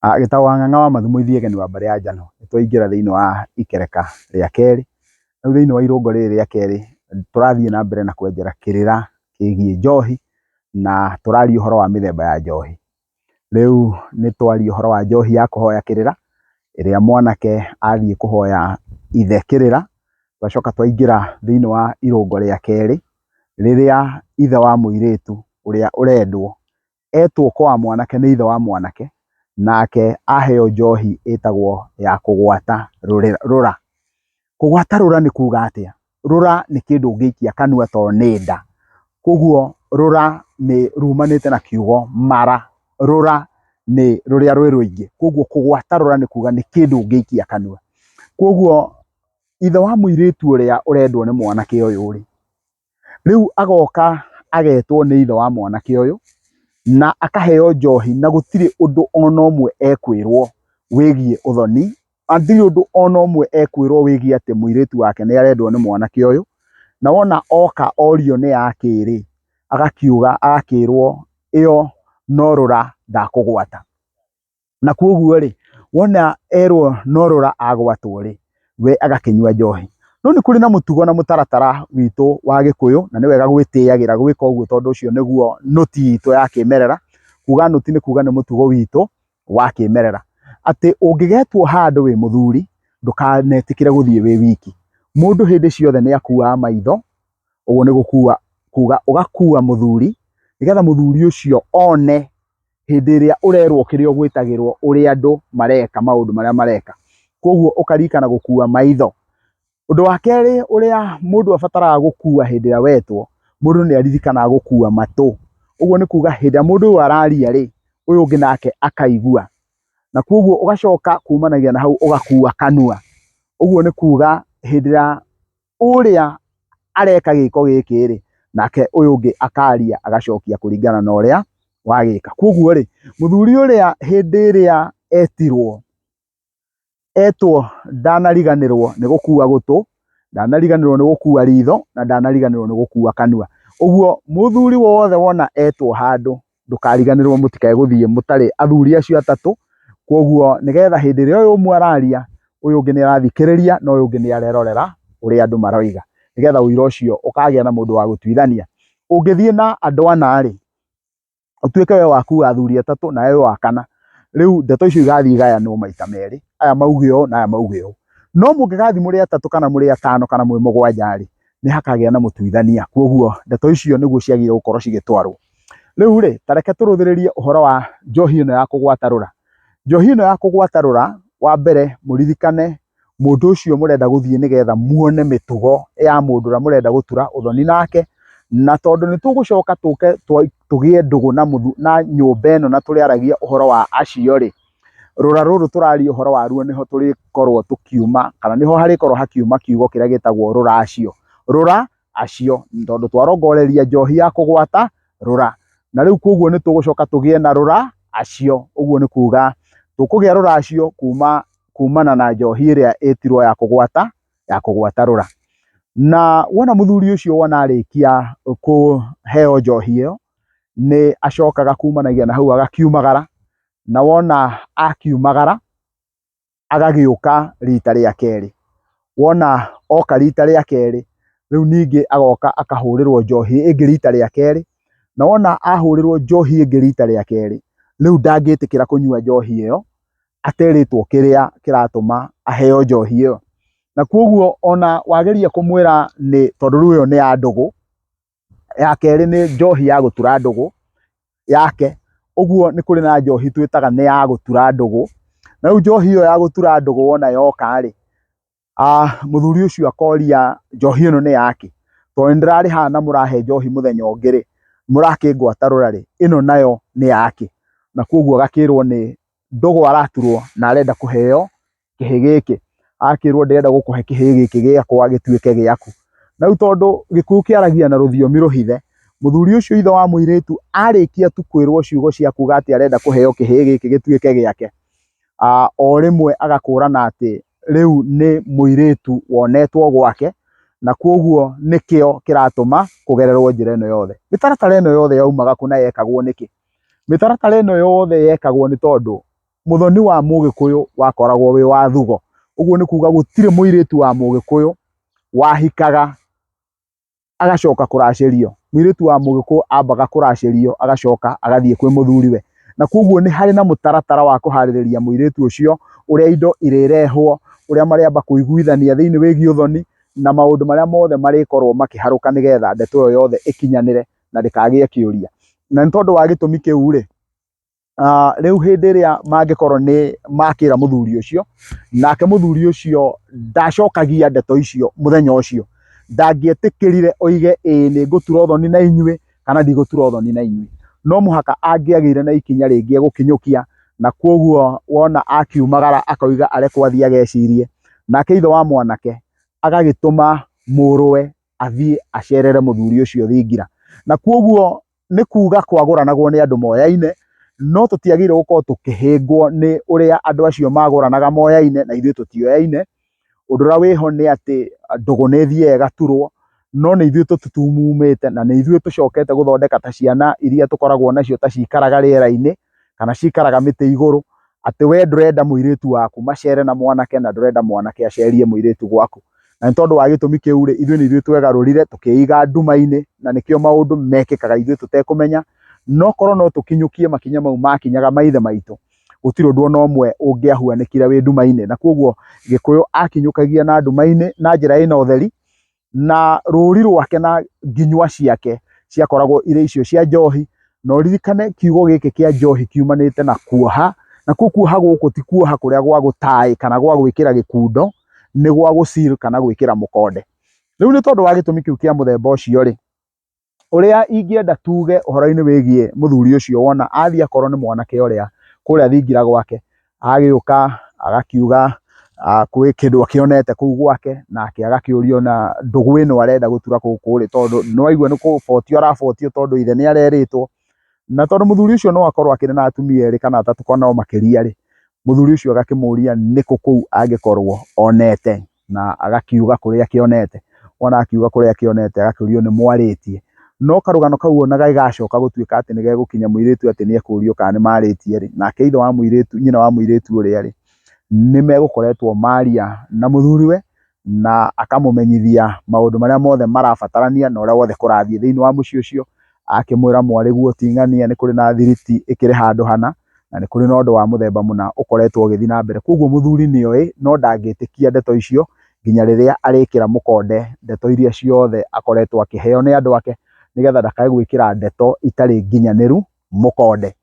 Gĩtagwo Wang'ang'a wa Mathumo ithuĩ ageni wa mbarĩ ya Njano, nĩ twaingĩra thĩinĩ wa ikereka rĩa kerĩ, rĩu thĩinĩ wa irũngo rĩrĩ rĩa kerĩ tũrathiĩ na mbere na kwenjera kĩrĩra kĩgiĩ njohi, na tũraria ũhoro wa mĩthemba ya njohi. Rĩu nĩ twaria ũhoro wa njohi ya kũhoya kĩrĩra, ĩrĩa mwanake athiĩ kũhoya ithe kĩrĩra, twacoka twaingĩra thĩinĩ wa irũngo rĩa kerĩ, rĩrĩa ithe wa mũirĩtu ũrĩa ũrendwo etwo kwa mwanake nĩ ithe wa mwanake, nake aheo njohi ĩtagwo ya kũgwata rũra. Kũgwata rũra nĩ kuga atĩa? Rũra nĩ kĩndũ ũngĩikia kanua tondũ nĩ nda. Koguo rũra nĩ rumanĩte na kiugo mara. Rũra nĩ rũrĩa rwĩ rũingĩ. Koguo kũgwata rũra nĩ kuga nĩ kĩndũ ũngĩikia kanua. Koguo ithe wa mũirĩtu ũrĩa ũrendwo nĩ mwanake ũyũ rĩ, Rĩu agoka agetwo nĩ ithe wa mwanake ũyũ, na akaheo njohi na gũtirĩ ũndũ ona ũmwe ekwĩrwo wĩgiĩ ũthoni, hatirĩ ũndũ ona ũmwe ekwĩrwo wĩgiĩ atĩ mũirĩtu wake nĩ arendwo nĩ mwanake ũyũ, na wona oka orio nĩ yakĩ rĩ, agakiuga agakĩrwo ĩyo no rũra ndakũgwata. Na koguo rĩ, wona erwo no rũra agwatwo rĩ, we agakĩnyua njohi. No nĩ kũrĩ na mũtugo na mũtaratara witũ wa Gĩkũyũ, na nĩ wega gwĩtĩagĩra gwĩka ũguo tondũ ũcio nĩguo nũti itũ ya kĩmerera. Kuga nũti nĩ kuga nĩ mũtugo witũ wa kĩmerera. Atĩ ũngĩgetwo handũ wĩ mũthuri, ndũkanetĩkĩre gũthiĩ wĩ wiki. Mũndũ hĩndĩ ciothe nĩ akuaga maitho, ũguo nĩ gũkua kuga ũgakua mũthuri, nĩgetha mũthuri ũcio one hĩndĩ ĩrĩa ũrerwo kĩrĩa ũgwĩtagĩrwo ũrĩa andũ mareka maũndũ marĩa mareka. Koguo ũkaririkana gũkua maitho. Ũndũ wa kerĩ ũrĩa mũndũ abataraga gũkua hĩndĩ ĩrĩa wetwo, mũndũ nĩ aririkanaga gũkua matũ. Ũguo nĩ kuga hĩndĩ ĩrĩa mũndũ ũyũ araria rĩ, ũyũ ũngĩ nake akaigua. Na koguo ũgacoka kumanagia na hau ũgakua kanua. Ũguo nĩ kuga hĩndĩ ĩrĩa ũrĩa areka gĩko gĩkĩ rĩ, nake ũyũ ũngĩ akaria agacokia kũringana na ũrĩa wagĩka. Koguo rĩ, mũthuri ũrĩa hĩndĩ ĩrĩa etirwo, etwo ndanariganĩrwo nĩ gũkua gũtũ, ndanariganĩrwo nĩ gũkua ritho, na ndanariganĩrwo nĩ gũkua kanua. Ũguo mũthuri wothe wona etwo handũ, ndũkariganĩrwo mũtikae gũthiĩ mũtarĩ athuri acio atatũ, koguo nĩgetha hĩndĩ ĩrĩa ũyũ ũmwe araria, ũyũ ũngĩ nĩ arathikĩrĩria na ũyũ ũngĩ nĩ arerorera ũrĩa andũ maroiga, nĩgetha ũira ũcio ũkagĩa na mũndũ wa gũtuithania. Ũngĩthiĩ na andũ ana rĩ, ũtuĩke we wakua athuri atatũ nawe wĩ wa kana, rĩu ndeto icio igathiĩ igayanwo maita merĩ, aya mauge ũũ na aya mauge ũũ. No mũngĩgathiĩ mũrĩ atatũ kana mũrĩ atano kana mwĩ mũgwanja rĩ, nĩ hakagĩa na mũtuithania, koguo ndeto icio nĩguo ciagĩrĩire gũkorwo cigĩtwarwo. Rĩu rĩ, ta reke tũrũthĩrĩrie ũhoro wa njohi ĩno ya kũgwata rũra. Njohi ĩno ya kũgwata rũra, wa mbere mũririkane mũndũ ũcio mũrenda gũthiĩ nĩgetha muone mĩtugo ya mũndũ ũrĩa mũrenda gũtura ũthoni nake, na tondũ nĩ tũgũcoka tũke tũgĩe ndũgũ na nyũmba ĩno na tũrĩaragia ũhoro wa acio rĩ, rũra rũrũ tũraria ũhoro waruo nĩho tũrĩkorwo tũkiuma kana nĩho harĩkorwo hakiuma kiugo kĩrĩa gĩtagwo rũracio. Rũra acio tondũ twarongoreria njohi ya kũgwata rũra. Na rĩu koguo nĩ tũgũcoka tũgĩe na rũra acio, ũguo nĩ kuga tũkũgĩa rũra acio kuma kumana na njohi ĩrĩa ĩtirwo ya kũgwata rũra. Na wona mũthuri ũcio wona arĩkia kũheo njohi ĩyo, nĩ acokaga kumanagia na hau agakiumagara, na wona akiumagara agagĩũka rita rĩa kerĩ. Wona oka rita rĩa kerĩ, rĩu ningĩ agoka akahũrĩrwo njohi ĩngĩ rita rĩa kerĩ, na wona ahũrĩrwo njohi ĩngĩ rita rĩa kerĩ, rĩu ndangĩtĩkĩra kũnyua njohi ĩyo aterĩtwo kĩrĩa kĩratũma aheo njohi ĩyo. Na koguo ona wageria kũmwĩra nĩ tondũ rĩu ĩyo nĩ ya ndũgũ, ya kerĩ nĩ njohi ya gũtura ndũgũ yake, ũguo nĩ kũrĩ na njohi twĩtaga nĩ ya gũtura ndũgũ, na rĩu njohi ĩyo ya gũtura ndũgũ wona yoka rĩ, mũthuri ũcio akoria njohi ĩno nĩ yakĩ? Tondũ nĩ ndĩrarĩ haha na mũrahe njohi mũthenya ũngĩ rĩ, mũrakĩngwata rũra rĩ, ĩno nayo nĩ yakĩ? Na koguo agakĩrwo nĩ ndũgũ araturwo na arenda kũheo kĩhĩ gĩkĩ, akĩrwo ndĩrenda gũkũhe kĩhĩ gĩkĩ gĩakwa gĩtuĩke gĩaku. Na rĩu tondũ Gĩkũyũ kĩaragia na rũthiomi rũhithe, mũthuri ũcio ithe wa mũirĩtu arĩkia tu kwĩrwo ciugo cia kuga atĩ arenda kũheo kĩhĩ gĩkĩ gĩtuĩke gĩake, o rĩmwe agakũrana atĩ rĩu nĩ mũirĩtu wonetwo gwake, na koguo nĩkĩo kĩratũma kũgererwo njĩra ĩno yothe. Mĩtaratara ĩno yothe yaumaga kũ na yekagwo nĩkĩ? Mĩtaratara ĩno yothe yekagwo nĩ tondũ Mũthoni wa Mũgĩkũyũ wakoragwo wĩ wa thugo. Ũguo nĩ kuga gũtirĩ mũirĩtu wa Mũgĩkũyũ wahikaga agacoka kũracĩrio. Mũirĩtu wa Mũgĩkũyũ ambaga kũracĩrio agacoka agathiĩ kwĩ mũthuriwe. Na koguo nĩ harĩ na mũtaratara wa kũharĩrĩria mũirĩtu ũcio, ũrĩa indo irĩrehwo, ũrĩa marĩamba kũiguithania thĩinĩ wĩgiĩ ũthoni, na maũndũ marĩa mothe marĩkorwo makĩharũka nĩgetha ndeto ĩyo yothe ĩkinyanĩre na ndĩkagĩe kĩũria. Na nĩ tondũ wa gĩtũmi kĩu rĩ, rĩu hĩndĩ ĩrĩa mangĩkorwo nĩ makĩra mũthuri ũcio, nake mũthuri ũcio ndacokagia ndeto icio mũthenya ũcio, ndangĩetĩkĩrire oige ĩĩ nĩ ngũtura ũthoni na inyuĩ kana ndigũtura ũthoni na inyuĩ. No mũhaka angĩagĩire na ikinya rĩngĩ egũkinyũkia, na koguo wona akiumagara akoiga arekwo athiĩ agecirie, nake ithe wa mwanake agagĩtũma mũrũwe athiĩ acerere mũthuri ũcio thingira. Na koguo nĩ kuga kwagũranagwo nĩ andũ moyaine, no tũtiagĩrĩirwo gũkorwo tũkĩhĩngwo nĩ ũrĩa andũ acio magũranaga moyaine na ithuĩ tũtioyaine. Ũndũ ũrĩa wĩho nĩ atĩ ndũgũ nĩ ĩthiaga ĩgaturwo, no nĩ ithuĩ tũtutumumĩte na nĩ ithuĩ tũcokete gũthondeka ta ciana iria tũkoragwo nacio ta cikaraga rĩera-inĩ kana cikaraga mĩtĩ igũrũ, atĩ we ndũrenda mũirĩtu waku macere na mwanake na ndũrenda mwanake acerie mũirĩtu gwaku. Na nĩ tondũ wa gĩtũmi kĩu rĩ, ithuĩ nĩ ithuĩ twegarũrire tũkĩiga nduma-inĩ na nĩkĩo maũndũ mekĩkaga ithuĩ tũtekũmenya. No korwo no tũkinyũkie makinya mau makinyaga maithe maitũ, gũtirĩ ũndũ ona ũmwe ũngĩahuanĩkire wĩ nduma-inĩ. Na koguo Gĩkũyũ akinyũkagia na nduma-inĩ na njĩra ĩna ũtheri, na rũri rwake na nginyua ciake ciakoragwo irĩ icio cia njohi. Na ũririkane kiugo gĩkĩ kĩa njohi kiumanĩte na kuoha, nakuo kuoha gũkũ ti kuoha kũrĩa gwa gũtaĩ kana gwa gwĩkĩra gĩkundo, nĩ gwa gũ seal kana gwĩkĩra mũkonde. Rĩu nĩ tondũ wa gĩtũmi kĩu kĩa mũthemba ũcio rĩ, Ũrĩa ingĩenda tuge ũhoro-inĩ wĩgiĩ mũthuri ũcio wona athiĩ akorwo nĩ mwanake ũrĩa kũrĩa thingira gwake, agĩũka agakiuga kwĩ kĩndũ akĩonete kũu gwake, nake agakĩũrio na ndũgũ ĩno arenda gũtura gũkũ rĩ, tondũ nĩ waigua nĩ kũbotio arabotio tondũ ithe nĩ arerĩtwo. Na tondũ mũthuri ũcio no akorwo akĩrĩ na atumia erĩ kana atatũ kana o makĩria rĩ, mũthuri ũcio agakĩmũria nĩkũ kũu angĩkorwo onete. Na agakiuga kũrĩa akĩonete. Wona akiuga kũrĩa akĩonete agakĩũrio nĩ mwarĩtie. No karũgano kau ona gagacoka gũtuĩka atĩ nĩ gegũkinya mũirĩtu atĩ nĩ ekũrio kana nĩ marĩtie rĩ, nake ithe wa mũirĩtu, nyina wa mũirĩtu ũrĩa rĩ, nĩ megũkoretwo maria na mũthuriwe na akamũmenyithia maũndũ marĩa mothe marabatarania na ũrĩa wothe kũrathiĩ thĩinĩ wa mũciĩ ũcio. Akĩmwĩra mwarĩguo ti ng'ania nĩ kũrĩ na thiriti ĩkĩrĩ handũ hana. Na nĩ kũrĩ na ũndũ wa mũthemba mũna ũkoretwo ũgĩthiĩ na mbere. Koguo mũthuri nĩ oĩ no ndangĩtĩkia ndeto icio nginya rĩrĩa arĩkĩra mũkonde ndeto iria ciothe akoretwo akĩheo nĩ andũ ake, nĩgetha ndakae gwĩkĩra ndeto itarĩ nginyanĩru mũkonde.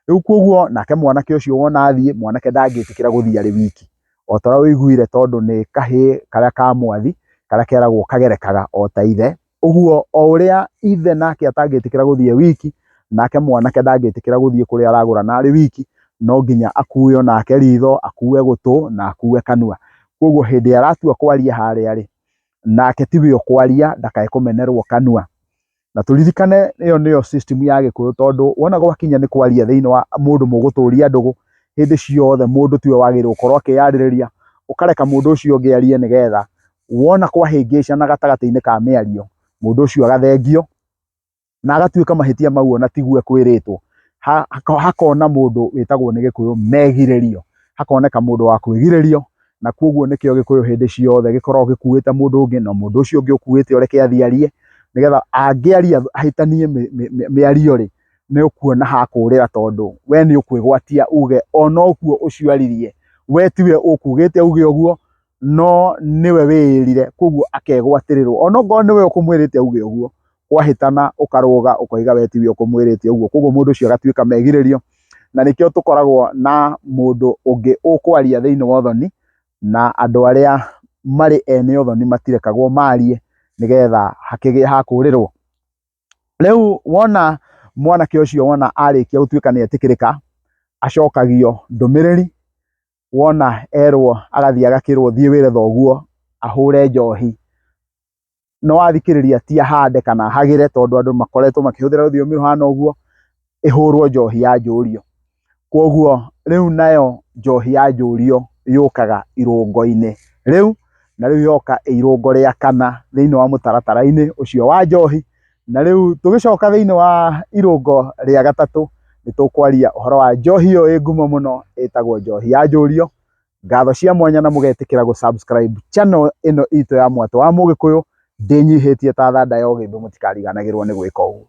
Rĩu koguo nake mwanake ũcio wona athiĩ, mwanake ndangĩtĩkĩra gũthiĩ arĩ wiki. O ta ũrĩa ũiguire tondũ nĩ kahĩĩ karĩa ka mwathi, karĩa keragwo kagerekaga o ta ithe. Ũguo o ũrĩa ithe nake atangĩtĩkĩra gũthiĩ e wiki, nake mwanake ndangĩtĩkĩra gũthiĩ kũrĩa aragũrana arĩ wiki, no nginya akue onake ritho, akue gũtũ na akue kanua. Koguo hĩndĩ ĩrĩa aratua kwaria harĩa rĩ, nake tiwe ũkwaria ndakae kũmenerwo kanua. Na tũririkane ĩyo nĩyo system ya Gĩkũyũ tondũ wona gwakinya nĩ kwaria thĩinĩ wa mũndũ mũgũtũria ndũgũ, hĩndĩ ciothe mũndũ tiwe wagĩrĩirwo gũkorwo akĩyarĩrĩria, ũkareka mũndũ ũcio ũngĩ arie nĩgetha wona kwahĩngĩcana gatagatĩ-inĩ ka mĩario, mũndũ ũcio agathengio na agatuĩka mahĩtia mau ona tiguo ekwĩrĩtwo. Hakona mũndũ wĩtagwo nĩ Gĩkũyũ megirĩrio, hakoneka mũndũ wa kwĩgirĩrio, na koguo nĩkĩo Gĩkũyũ hĩndĩ ciothe gĩkoragwo gĩkuĩte mũndũ ũngĩ, na mũndũ ũcio ũngĩ ũkuĩte ũreke athiĩ arie, nĩgetha angĩaria ahĩtanie mĩario rĩ, nĩ ũkuona ha kũrĩra tondũ we nĩ ũkwĩgwatia uge ona ũguo ũcio aririe, we tiwe ũkugĩte auge ũguo, no nĩwe wĩĩrire koguo akegwatĩrĩrwo onokorwo nĩwe ũkũmwĩrĩte auge ũguo, kwahĩtana ũkarũga ũkoiga we tiwe ũkũmwĩrĩte ũguo, koguo mũndũ ũcio agatuĩka megirĩrio, na nĩkĩo tũkoragwo na mũndũ ũngĩ ũkwaria thĩinĩ wa ũthoni, na andũ arĩa marĩ ene ũthoni matirekagwo marie, nĩgetha hakĩgĩe ha kũrĩrwo. Rĩu wona mwanake ũcio wona arĩkia gũtuĩka nĩ etĩkĩrĩka, acokagio ndũmĩrĩri wona erwo agathiĩ agakĩrwo thiĩ wĩre thoguo ahũre njohi. No wathikĩrĩria ti ahande kana ahagĩre tondũ andũ makoretwo makĩhũthĩra rũthiomi rũhana ũguo, ĩhũrwo njohi ya njũrio. Koguo rĩu nayo njohi ya njũrio yũkaga irũngo-inĩ rĩu, na rĩu yoka ĩ irũngo rĩa kana thĩinĩ wa mũtaratara-inĩ ũcio wa njohi. Na rĩu tũgĩcoka thĩinĩ wa irũngo rĩa gatatũ, Nĩ tũkwaria ũhoro wa njohi ĩyo ĩ ngumo mũno ĩtagwo njohi ya njũrio. Ngatho cia mwanya na mũgetĩkĩra gũ subscribe channel ĩno itũ ya Mwatũ wa Mũgĩkũyũ. Ndĩnyihĩtie ta thanda ya ũgĩmbĩ, mũtikariganagĩrwo nĩ gwĩka ũguo.